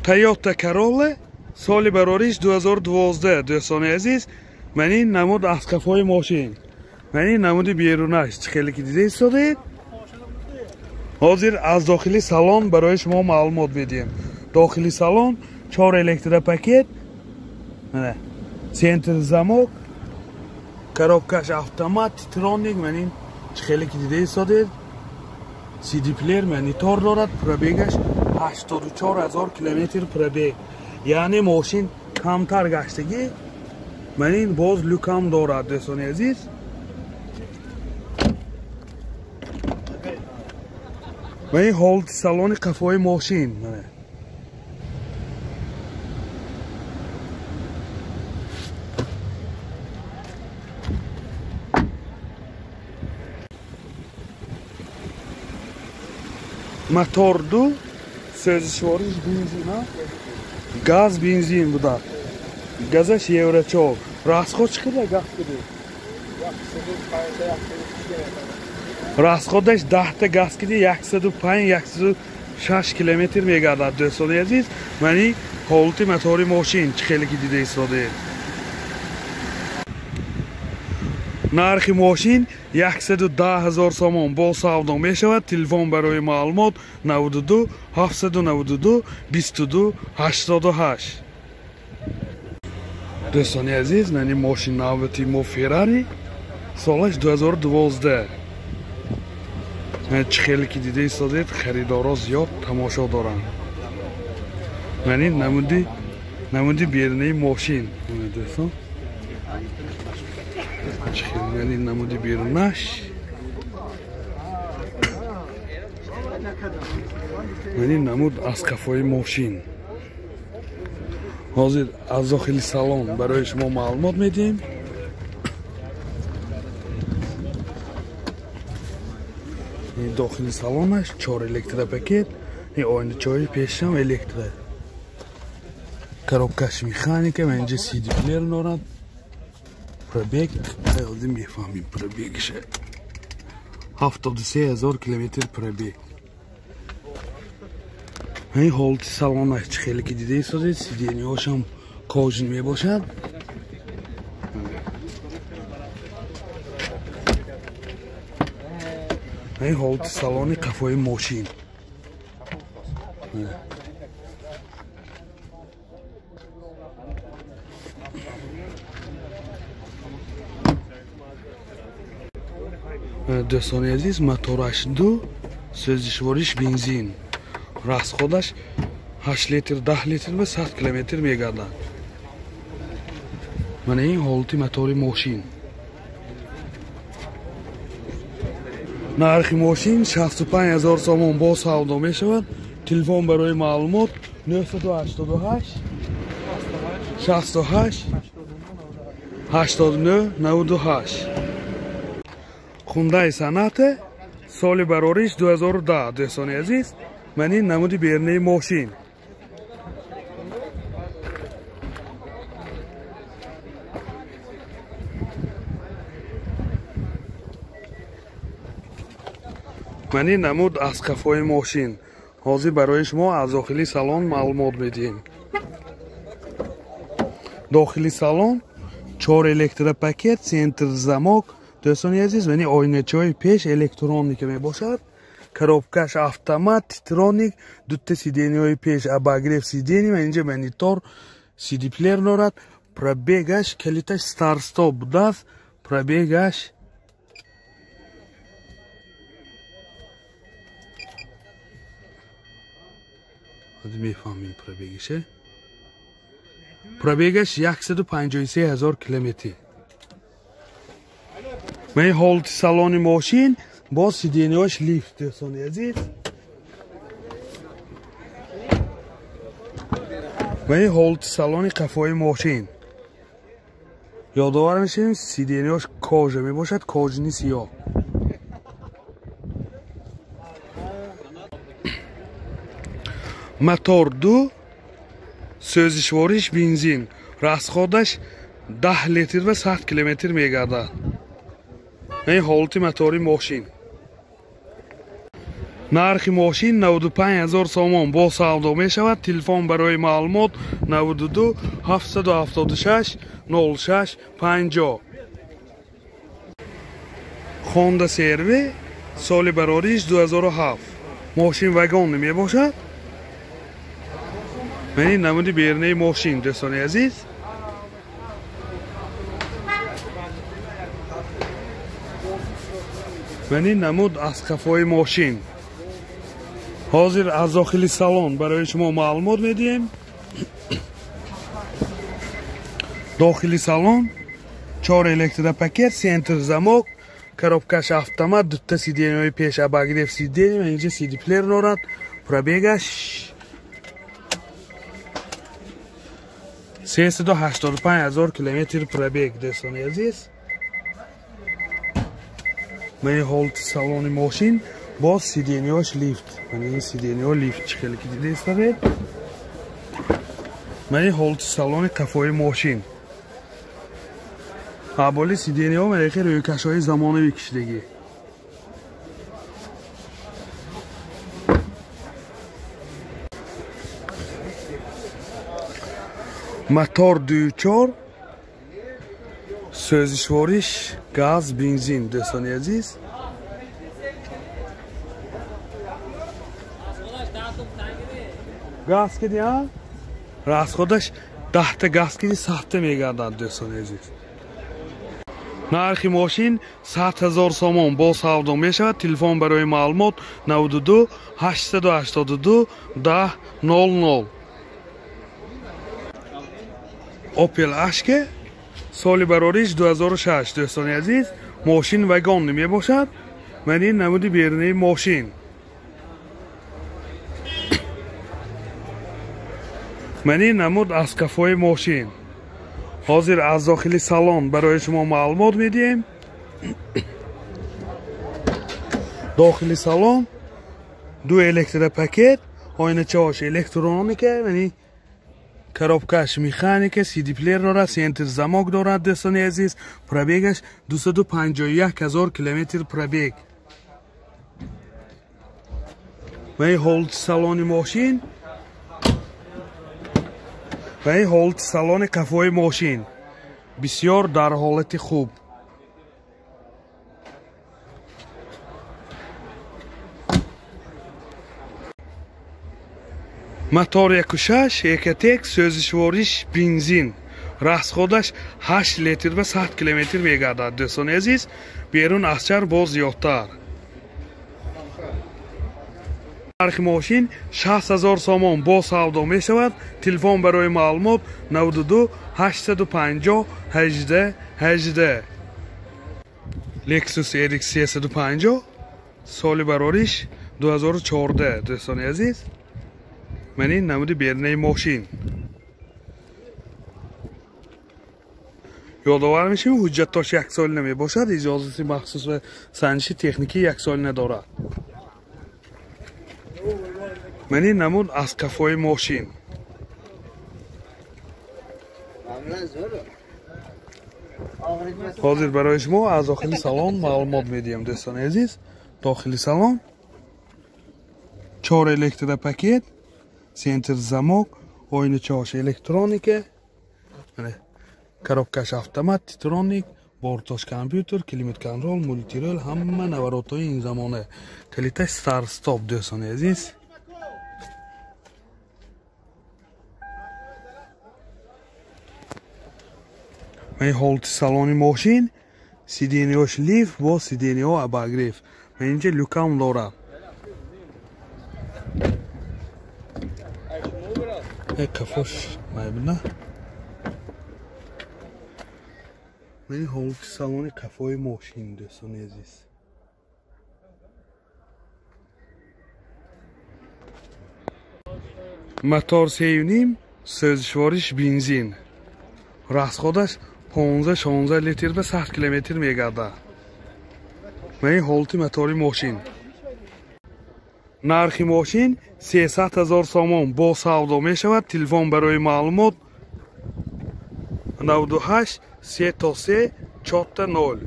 Toyota Corolla соли барориш 2012. Дӯстони азиз, ман ин намуд аз қафои мошин, ман ин намуди берунаш чӣ хеле ки дида истодед. Ҳозир аз дохили салон барои шумо маълумот медиҳем. Дохили салон 4 электропакет, центр замок, коробкаш автомат, титроник, ман ин чӣ хеле ки дида истодед. CD плеер, монитор дорад, пробегаш 84 000 километр пробег. Яъне мошин камтар гаштагӣ. Ман ин боз люкам дорад, дӯстони азиз. Ман ин ҳолати салони қафои мошин. Мотор ду, сӯзишвориш бензин, газ бензин буда. Газаш евро 4. Расход чӣ қадар газ киди? Расходаш 10 та газ киди 105-106 километр мегардад, дӯстони азиз. Ман ин ҳолати мотори мошин чӣ хеле ки дида истодед. Нархи мошин 110 000 сомон бо савдо мешавад. Телефон барои маълумот 92 792 22 88. Дӯстони азиз, ман ин мошин навбати мо Феррари, солаш 2012. Чӣ хеле ки дида истодед, харидоро зиёд тамошо доранд. Ман ин намуди берунаи мошин, дӯстон. Ман ин намуди берунаш. Ман ин намуд аз қафои мошин. Ҳозир аз дохили салон барои шумо маълумот медиҳем. Ин дохили салонаш 4 электропакет, ин оиначаҳои пешам электро. Коробкаш механика, ман инҷа CD плеер дорад. Пробег, ҳозир мефаҳмем пробегша. 73 000 километр пробег. Ин ҳолати салонаш чӣ хеле ки дида истодед, сиденияҳошам кожин мебошад. Ин ҳолати салони қафои мошин. Дӯстони азиз, мотораш ду, сӯзишвориш бензин. Расходаш 8 литр, 10 литр ва 100 километр мегардад. Мана ин ҳолати мотори мошин. Нархи мошин 65 000 сомон бо савдо мешавад. Телефон барои маълумот 988 68 89 98. Хундай Санате, соли барориш 2010. Дӯстони азиз, ман ин намуди берунаи мошин. Ман ин намуд аз қафои мошин. Ҳозир барои шумо аз дохили салон маълумот медиҳем. Дохили салон 4 электропакет, центр замок. Дӯстони азиз, ман ин оиначаҳои пеш электроника мебошад. Коробкаш автомат, титроник, дута сиденияҳои пеш обогрев сидения, ман инҷа монитор, CD плеер дорад. Пробегаш калиташ старт-стоп будааст. Пробегаш мефаҳмем пробегише. Пробегаш 153 000 километр. Ман ин ҳолати салони мошин боз сиденияҳош лифт, дӯстони азиз. Ман ин ҳолати салони қафои мошин. Ёдовар мешавем, сиденияҳош кожа мебошад, кожини сиёҳ. Мотор ду, сӯзишвориш бензин. Расходаш 10 литр ва 100 километр мегардад. Ин ҳолати мотори мошин. Нархи мошин 95 000 сомон бо савдо мешавад. Телефон барои маълумот 92 776 06 50. Honda CR-V соли барориш 2007. Мошин вагон мебошад. Мани намуди берунаи мошин дӯстони азиз. Мани намуд аз қафои мошин. Ҳозир аз дохили салон барои шумо маълумот медиҳем. Дохили салон 4 электропакет, центр замок, коробкаш автомат, дута сиденьяҳои пеш обогрев сиденья, инҷа CD плеер дорад. Пробегаш 385 000 километр пробег дӯстони азиз. Мани ҳолати салони мошин боз сиденьяш лифт. Мани ин сиденьяҳо лифт чӣ хеле ки дидаистед. Мани ҳолати салони қафои мошин. Аболи сиденьяҳо мани хеле рӯйкашҳои замонавӣ кишидагӣ. Мотор 2.4, сӯзишвориш газ, бензин дӯстони азиз. Газ киди, а? Расходаш 10 газ киди 100 мегардад дӯстони азиз. Нархи мошин 100 000 сомон бо савдо мешавад. Телефон барои маълумот 92 882 10 00. Opel Ashke соли барориш 2006 дӯстони азиз. Мошин вагон мебошад. Мани намуди берунаи мошин. Мани намуд аз қафои мошин. Ҳозир аз дохили салон барои шумо маълумот медиҳем. Дохили салон ду электропакет, оиначаҳош электроника, мани коробкаш механика, CD плеер дорад, центр замок дорад дӯстони азиз. Пробегаш 251 000 километр пробег. Ва ин ҳолати салони мошин ва ин ҳолати салони қафои мошин бисёр дар ҳолати хуб. Мотор 1.6 Ecotec, сӯзишвориш бензин. Расходаш 8 литр ва 100 километр мегардад дӯстони азиз. Берун аз шаҳр боз зиёдтар. Нархи мошин 60 000 сомон бо савдо мешавад. Телефон барои маълумот 92 850 18 18. Lexus RX 350 соли барориш 2014 дӯстони азиз. Мани намуди берунаи мошин. Ёдовар мешавем, ҳуҷҷатош яксолина мебошад, иҷозати махсус ва санҷиши техникӣ яксолина дорад. Мани намуд аз қафои мошин. Ҳозир барои шумо аз дохили салон маълумот медиҳем дӯстони азиз. Дохили салон 4 электропакет, центр замок, оиначаҳош электроника, коробкаш автомат, титроник, бортош компютер, климат-контрол, мультирол, ҳама наворотҳои ин замона. Калиташ старт-стоп дӯстони азиз. Мани ҳолати салони мошин, сиденьяш лифт бо сиденьяҳо обогрев. Ман инҷа люкам дорад. Қафош майбина. Мани ҳолати салони қафои мошин дӯстони азиз. Мотор 3.5, сӯзишвориш бензин. Расходаш 15-16 литр ба 100 километр мегардад. Мани ҳолати мотори мошин. Нархи мошин 300 000 сомон бо савдо мешавад. Телефон барои маълумот 98 3 3 4 0.